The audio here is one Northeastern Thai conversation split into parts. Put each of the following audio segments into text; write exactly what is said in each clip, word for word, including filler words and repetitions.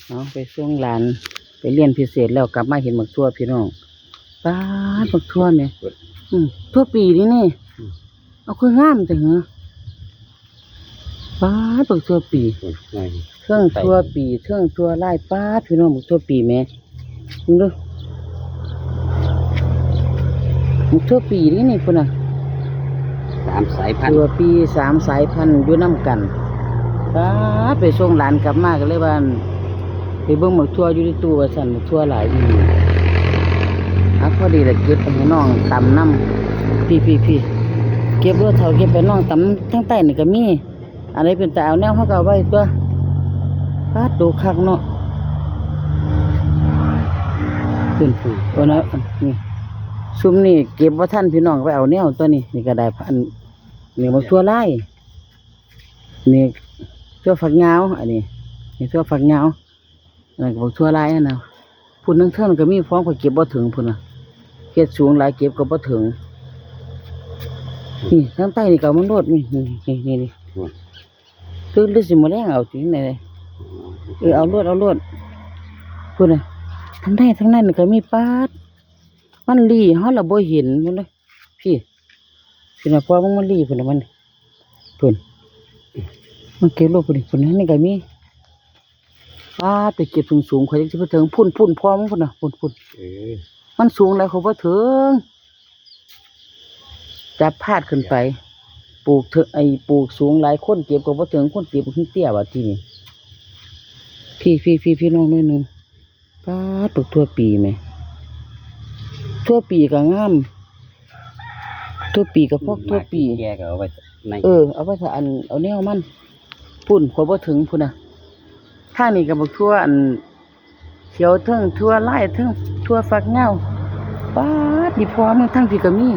เอาไปส่งหลาน ไปเรียนพิเศษแล้วกลับมาเห็นบักถั่วพี่น้อง ป๊าด บักถั่วแหม อืม ถั่วปีนี่นี่ อืม เอาคืองามจังเหรอ ป๊าด บักถั่วปี อืม ไง เทิงถั่วปี เทิงถั่วลาย ป๊าด พี่น้อง บักถั่วปีแหม มึงดู บักถั่วปีนี่นี่พุ้นน่ะ สามสายพันธุ์ ถั่วปีสามสายพันธุ์อยู่นำกัน ป๊าด ไปส่งหลานกลับมาก็เลยว่า ไปเบิ่งบักถั่วอยู่ในตู้ว่าซั่น บักถั่วหลายอีหลี อ่ะ พอดีละ เก็บไปให้น้องตำนำ พี่ๆๆ เก็บโลดเฒ่า เก็บไปน้องตำ ทางใต้นี่ก็มี อันใดเป็นตาเอาแนวเฮาก็เอาไว้ตัว ป๊าด โตคักเนาะ ขึ้น โอ้นะ นี่ ซุมนี่เก็บบ่ทันพี่น้อง ไปเอาแนวตัวนี้ นี่ก็ได้ อัน นี่บักถั่วลาย นี่ถั่วฝักยาว อันนี้ นี่ถั่วฝักยาว อันนั้นก็บักถั่วลายอันนะ พุ้นทั้งเทิงก็มี พร้อมข้อยเก็บบ่ถึงพุ้นน่ะ เฮ็ดสูงหลายเก็บก็บ่ถึง นี่ทางใต้นี่ก็เอามันโลด นี่ นี่ นี่ นี่ นี่ พุ้น หรือ หรือสิมื้อแลงเอาจริงไหน เออ เอาโลด เอาโลด พุ้นน่ะ ทางใต้ ทางนั้นนี่ก็มี ป๊าด มันหลีเฮาละบ่เห็นพุ้นเด้อ พี่ พี่น่ะ พอมันมาหลีพุ้นน่ะ มัน พุ้น มันเก็บโลดพุ้นนี่ พุ้นนี่ก็มี ป๊าด ไปเก็บสูงๆ ข้อยจั่งสิไปถึง พุ้น พุ้น พอมันพุ้นน่ะ พุ้น พุ้น เออ มันสูงหลาย ข้อยบ่ถึง จับพาดขึ้นไป ปลูกเถอะ ไอ้ปลูกสูงหลาย คนเก็บก็บ่ถึง คนเก็บก็เตี้ยบัดทีนี้ พี่ พี่ พี่ พี่น้องหน่อยหนึ่ง ป๊าด บักถั่วปีแหม ถั่วปีก็งาม ถั่วปีก็พอก อืม ถั่วปี แกก็เอาไว้ใน เออ เอาไว้ถ้าอัน เอาแนวมัน พุ้น ข้อยบ่ถึงพุ้นน่ะ ทางนี้ก็บักถั่วอัน เขียวเทิงถั่วลายเทิงถั่วฝักยาว ป๊าด นี่พอมึง ทางพี่ก็มี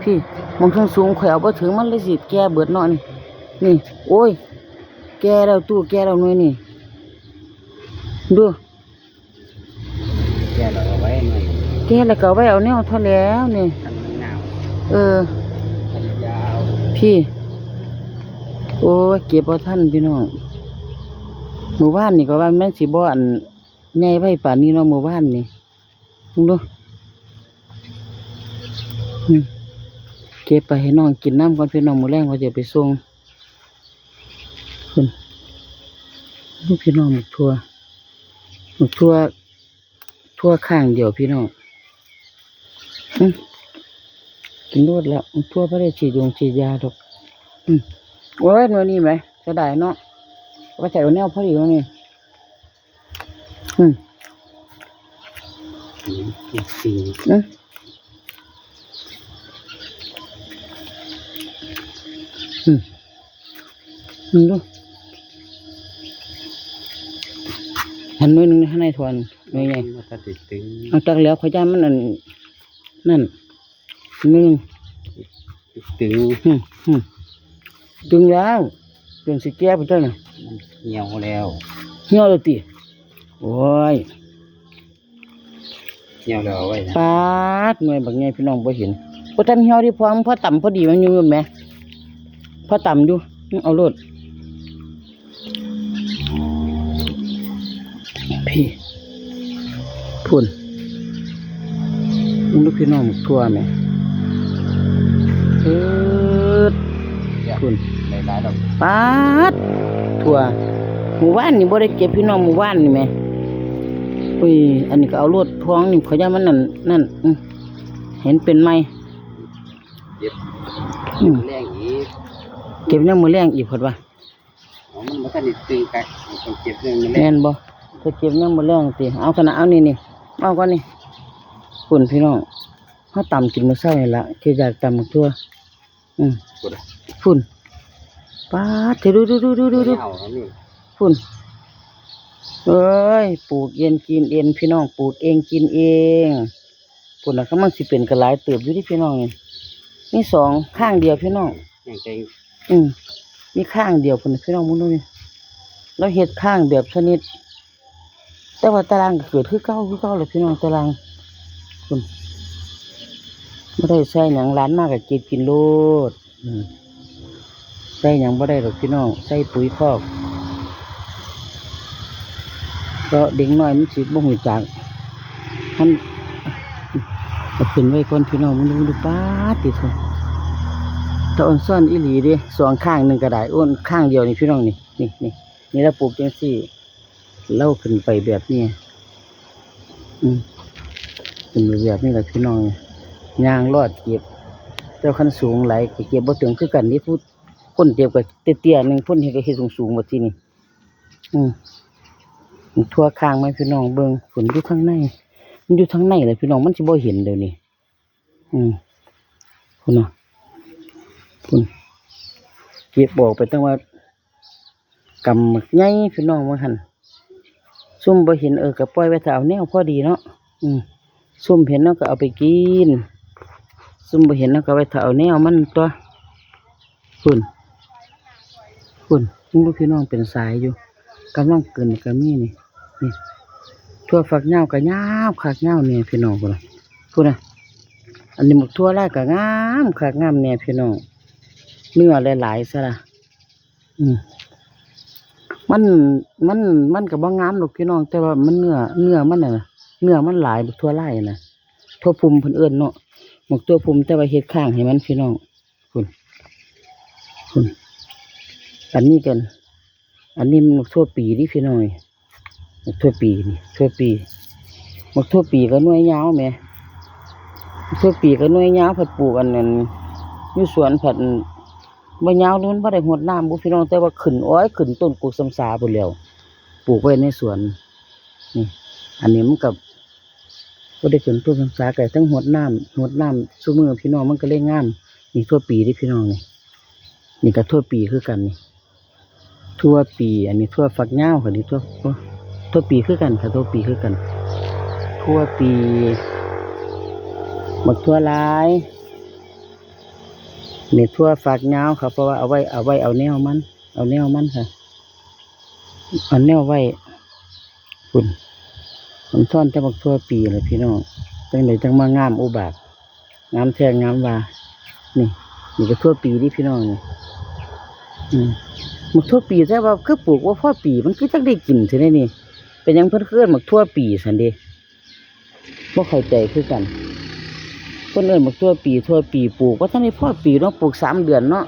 พี่ หม่องเทิงสูงข้อยเอาบ่ถึง มันเลยสิแก่เบิดเนาะนี่ นี่ โอ้ย แก่แล้ว ตู้แก่แล้วหน่วยนี่ ดู แก่แล้วเอาไว้หน่อย แก่แล้วก็เอาไว้เอาแนวเท่าแล้วนี่ คันมันงาม เออ คันยาว พี่ โอ้ย เก็บบ่ทันพี่น้อง มื้อวานนี่ก็ว่ามันสิบ่อันใหญ่ไวปานนี้เนาะ มื้อวานนี่ มึงดู อืม เก็บไปให้น้องกินนำก่อนพี่น้อง มื้อแลงว่าจะไปส่ง พุ้น ดูพี่น้อง บักถั่ว บักถั่ว ถั่วข้างเดียวพี่น้อง อืม กินโลดแล้ว บักถั่วบ่ได้ฉีดยงฉีดยาดอก อืม โอ้ย หน่วยนี้แหม เสียดายเนาะ ว่าจะเอาแนวพอดีหน่วยนี้ อืม อืม อืม อืม มึงดู หันหน่วยหนึ่ง หันให้ทวน หน่วยใหญ่ มันก็ติดตึง เอาจักแล้ว ข้อยย่านมันอัน นั่น หนึ่ง ตึง อืม อืม ตึงแล้ว เป็นสิแก้ไปเจ้าน่ะ มันเหี่ยวแล้ว เหี่ยวแล้วติ โอ้ย เหี่ยวแล้วเอาไว้นะ ป๊าด หน่วยบักใหญ่พี่น้องบ่เห็น บ่ทันเหี่ยวเด้ พอมันพอตำพอดีมันอยู่แหม พอตำอยู่ เอาโลด พี่ พุ้น มึงดูพี่น้องบักถั่วแหม เอิด พุ้น ได้หลายดอก ป๊าด ถั่ว มื้อวานนี่บ่ได้เก็บพี่น้อง มื้อวานนี่แหม อุ้ย อันนี้ก็เอาโลด ทองนี่ ข้อยย่านมันนั่น นั่น อืม เห็นเป็นไหม เก็บ อืม แรงอีก เก็บยามมื้อแลงอีก เพิ่นว่า อ๋อ มันบ่ทันได้ตึงคัก ต้องเก็บยามมื้อแลง แม่นบ่ ถ้าเก็บยามมื้อแลงติ เอาขนาด เอานี่นี่ เอาก่อนนี่ พุ้นพี่น้อง เฮาตำกินมื้อเช้านี่ล่ะ คืออยากตำบักถั่ว อืม พุ้นอะ พุ้น ป๊าด เถอะ ดู ดู พุ้น เอ้ย ปลูกเองกินเอง พี่น้อง ปลูกเองกินเอง พุ้นน่ะ กำลังสิเป็นก็หลายเติบอยู่เด้พี่น้องนี่ มีสองข้างเดียวพี่น้อง แห้งแตง อืม มีข้างเดียวพุ้นน่ะพี่น้อง มึงดูนี่ ลาวเฮ็ดข้างแบบชนิด แต่ว่าตารางก็เกิดคือเก่า คือเก่าแหละพี่น้อง ตาราง พุ้น บ่ได้ใส่หยัง หลานมาก็เก็บกินโลด อืม ใส่หยังบ่ได้ดอกพี่น้อง ใส่ปุ๋ยคอก ก็เด็กน้อยมันสิบ่ฮู้จัก มัน เอาขึ้นไว้ก่อนพี่น้อง มันดู ดู ป๊าดติโธ่ ตาอ่อนซ้อนอีหลีเด้ สองข้างหนึ่งก็ได้ โอ้นข้างเดียวนี่พี่น้องนี่ นี่ นี่ นี่เราปลูกจังซี่ เราขึ้นไปแบบนี้ อืม ขึ้นไปแบบนี้แหละพี่น้อง ย่างลอดเก็บ แต่คันสูงหลายก็เก็บบ่ถึงคือกันนี่ ผู้คนเก็บก็เตี้ยๆหนึ่ง คนเฮ็ดก็เฮ็ดสูงๆ บัดทีนี้ อืม ทั่วข้างไหมพี่น้องเบิ่ง ฝนอยู่ทางใน มันอยู่ทางในเลยพี่น้อง มันสิบ่เห็นเดี๋ยวนี้ อืม คุณน่ะ คุณ เก็บออกไปตั้งว่ากำบักใหญ่พี่น้องว่าหั่น ซุ่มบ่เห็น เออ ก็ปล่อยไว้ถ้าเอาแนวพอดีเนาะ อืม ซุ่มเห็นเนาะก็เอาไปกิน ซุ่มบ่เห็นเนาะก็ไว้ถ้าเอาแนวมันตัว คุณ คุณ คุณลูกพี่น้องเป็นสายอยู่ กำลังเกินก็มีนี่ นี่ ทั่วฝักยาวก็ยาวคักยาวแน่พี่น้อง คุณน่ะ คุณน่ะ อันนี้หมกทั่วลายก็งามคักงามแน่พี่น้อง เนื้อหลายๆซะล่ะ อืม มัน มัน มันก็บ่งามดอกพี่น้อง แต่ว่ามันเนื้อ เนื้อมันน่ะ เนื้อมันหลายบักทั่วลายน่ะ ทั่วพุ่มเพิ่นเอิ้นเนาะ หมกทั่วพุ่ม แต่ว่าเฮ็ดข้างให้มันพี่น้อง คุณ คุณ อันนี้กัน อันนี้มันหมกทั่วปีนี่พี่น้อง หมกทั่วปีนี่ ทั่วปี หมกทั่วปีก็หน่วยยาวแหม หมกทั่วปีก็หน่วยยาว ผัดปลูกอันนั้น อยู่สวนผัด บ่ยาวเลย มันบ่ได้รดน้ำบุพี่น้อง แต่ว่าขึ้น โอ้ย ขึ้นต้นกุกซำสาพู้นแหล้ว ปลูกไว้ในสวน นี่ อันนี้มันก็บ่ได้ขึ้นต้นซำสา ก็ทั้งรดน้ำ รดน้ำซุมื้อพี่น้อง มันก็เลยงาม นี่ทั่วปีเด้พี่น้องนี่ นี่ก็ทั่วปีคือกันนี่ ทั่วปี อันนี้ทั่วฝักยาว อันนี้ทั่ว โอ้ ทั่วปีคือกันค่ะ ทั่วปีคือกัน ทั่วปี บักทั่วลาย นี่ทั่วฝักยาวครับ เพราะว่าเอาไว้ เอาไว้เอาแนวมัน เอาแนวมันค่ะ เอาแนวไว้ คุณ มันซ่อนแต่บักทั่วปีเลยพี่น้อง จังใดจังมางามอุบาท งามแท้งามว่า นี่ นี่ก็ทั่วปีนี่พี่น้องนี่ อืม บักทั่วปีแต่ว่าคือปลูกว่าพอปี มันคือจักได้กินเท่านี้นี่ เป็นหยังเพิ่นคือเอิ้นบักทั่วปีซั่นเด้ บ่เข้าใจคือกัน เพิ่นเอิ้นบักทั่วปี ทั่วปีปลูก ว่าทันได้พอปีเนาะ ปลูกสามเดือนเนาะ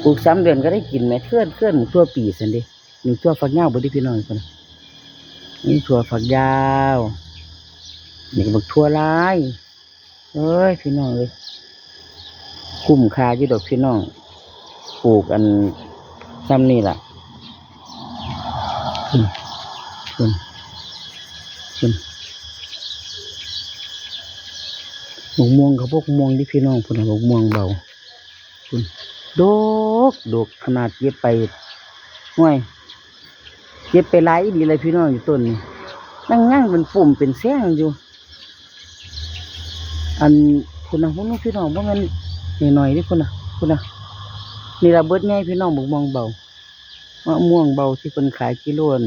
ปลูกสามเดือนก็ได้กินแหม เทื่อน เทื่อนบักทั่วปีซั่นเด้ นี่ทั่วฝักยาวเบิดเด้พี่น้อง นี่ทั่วฝักยาว นี่ก็บักทั่วลาย เอ้ย พี่น้องเอ้ย คุ้มค่าอยู่ดอกพี่น้อง ปลูกอัน ซ่ำนี่ล่ะ อืม อืม อืม บักม่วงก็บักม่วงนี่พี่น้อง พุ้นน่ะ บักม่วงเบา พุ้น ดก ดกขนาด เก็บไป ห้วย เก็บไปหลายอีหลีเลยพี่น้อง อยู่ต้นนี่ ยัง ยังเป็นปุ่มเป็นแซงอยู่ อัน พุ้นน่ะ พุ้นน่ะพี่น้อง บ่แม่นน้อยๆเด้พุ้นน่ะ พุ้นน่ะ นี่ล่ะเบิดใหญ่พี่น้อง บักม่วงเบา มะม่วงเบาที่เพิ่นขายกิโลอัน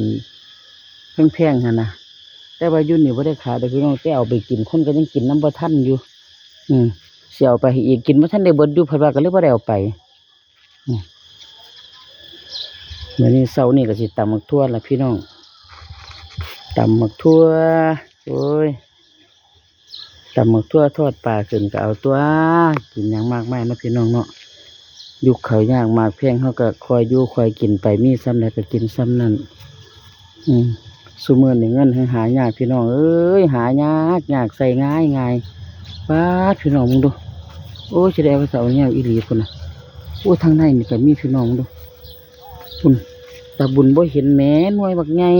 แพงๆหั่นน่ะ แต่ว่าอยู่นี่บ่ได้ขายดอกพี่น้อง แต่เอาไปกิน คนก็ยังกินนำบ่ทันอยู่ อืม สิเอาไปให้อีก กินบ่ทันได้เบิดอยู่ เพิ่นว่าก็เลยบ่ได้เอาไป อืม มื้อนี้เช้านี้ก็สิตำบักถั่วล่ะพี่น้อง ตำบักถั่ว โอ้ย ตำบักถั่วทอดปลาขึ้นก็เอาตั๊ว กินหยังมากมายเนาะพี่น้องเนาะ ยุคข้าวยากหมากแพง เฮาก็ค่อยอยู่ค่อยกินไป มีส่ำใดก็กินส่ำนั้น อืม ซุมื้อนี้เงินหายากพี่น้องเอ้ย หายากยาก ใช้ง่ายง่าย ป๊าด พี่น้องมึงดู โอ้ย สิได้เอาไปเสาแนวอีหลีพุ้นน่ะ โอ้ย ทางในนี่ก็มีพี่น้องมึงดู พุ้น ตาบุญบ่เห็นแหม หน่วยบักใหญ่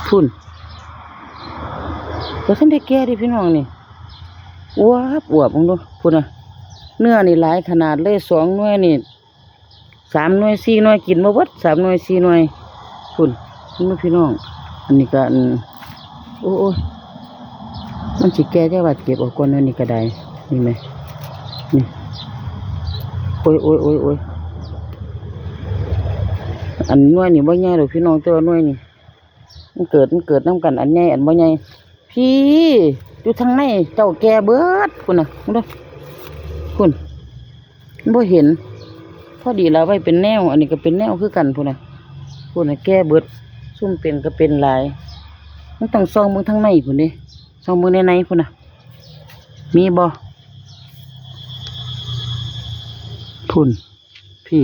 พุ้น บ่ทันได้แก่เด้พี่น้องนี่ อวบอวบมึงดู พุ้นน่ะ เนื้อนี่หลายขนาดเลย สองหน่วยนี่ สามหน่วยสี่หน่วย กินบ่เบิด สามหน่วยสี่หน่วย พุ้น พุ้นนะพี่น้อง อันนี้ก็ อัน โอ้ย มันสิแก่จักบาด เก็บออกก่อน อันนี้ก็ได้ นี่แหม นี่ โอ้ย โอ้ย โอ้ย โอ้ย อันหน่วยนี่บ่ใหญ่ดอกพี่น้อง แต่ว่าหน่วยนี่ มันเกิด มันเกิดนำกัน อันใหญ่ อันบ่ใหญ่ พี่ อยู่ทางใน เจ้าแก่เบิด พุ้นน่ะ พุ้นเด้อ พุ้น บ่เห็น พอดีละไว้เป็นแนว อันนี้ก็เป็นแนวคือกันพุ้นน่ะ พุ้นน่ะแก่เบิด ซุ่มเป็นก็เป็นหลาย มันต้องส่องเบิ่งทางในพุ้นเด้ ส่องเบิ่งในในพุ้นน่ะ มีบ่ พุ้น พี่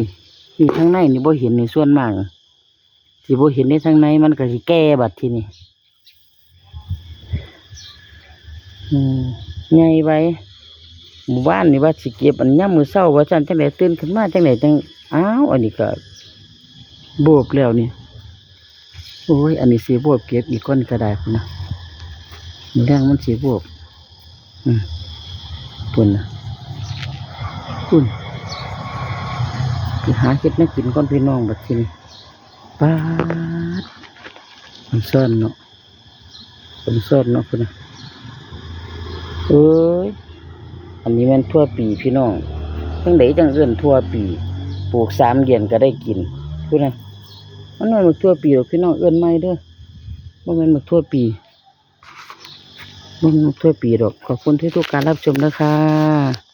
นี่ทางในนี่บ่เห็นนี่ ส่วนมากสิบ่เห็นในทางใน มันก็สิแก่บัดทีนี้ อืม ใหญ่ไว้ หมู่บ้านนี่ว่าสิเก็บอันยามมื้อเช้าว่าซั่น จั่งใดตื่นขึ้นมาจั่งใดจั่ง อ้าว อันนี้ก็บวบแล้วนี่ โอ้ย อันนี้สิบวบเก็บอีกก่อนก็ได้พุ้นนะ มื้อแลงมันสิบวบ อืม พุ้นน่ะ พุ้น ไปหาเฮ็ดแนวกินก่อนพี่น้องบัดทีนี้ ป๊าด มันซ่อนเนาะ มันซ่อนเนาะพุ้นน่ะ เอ้ย อันนี้แม่นถั่วปีพี่น้อง จั่งใดจั่งเอิ้นถั่วปี ปลูกสามเดือนก็ได้กิน พุ้นน่ะ มันบ่แม่นบักถั่วปีดอกพี่น้อง เอิ้นใหม่เด้อ บ่แม่นบักถั่วปี บ่แม่นบักถั่วปีดอก ขอบคุณที่ทุกการรับชมนะคะ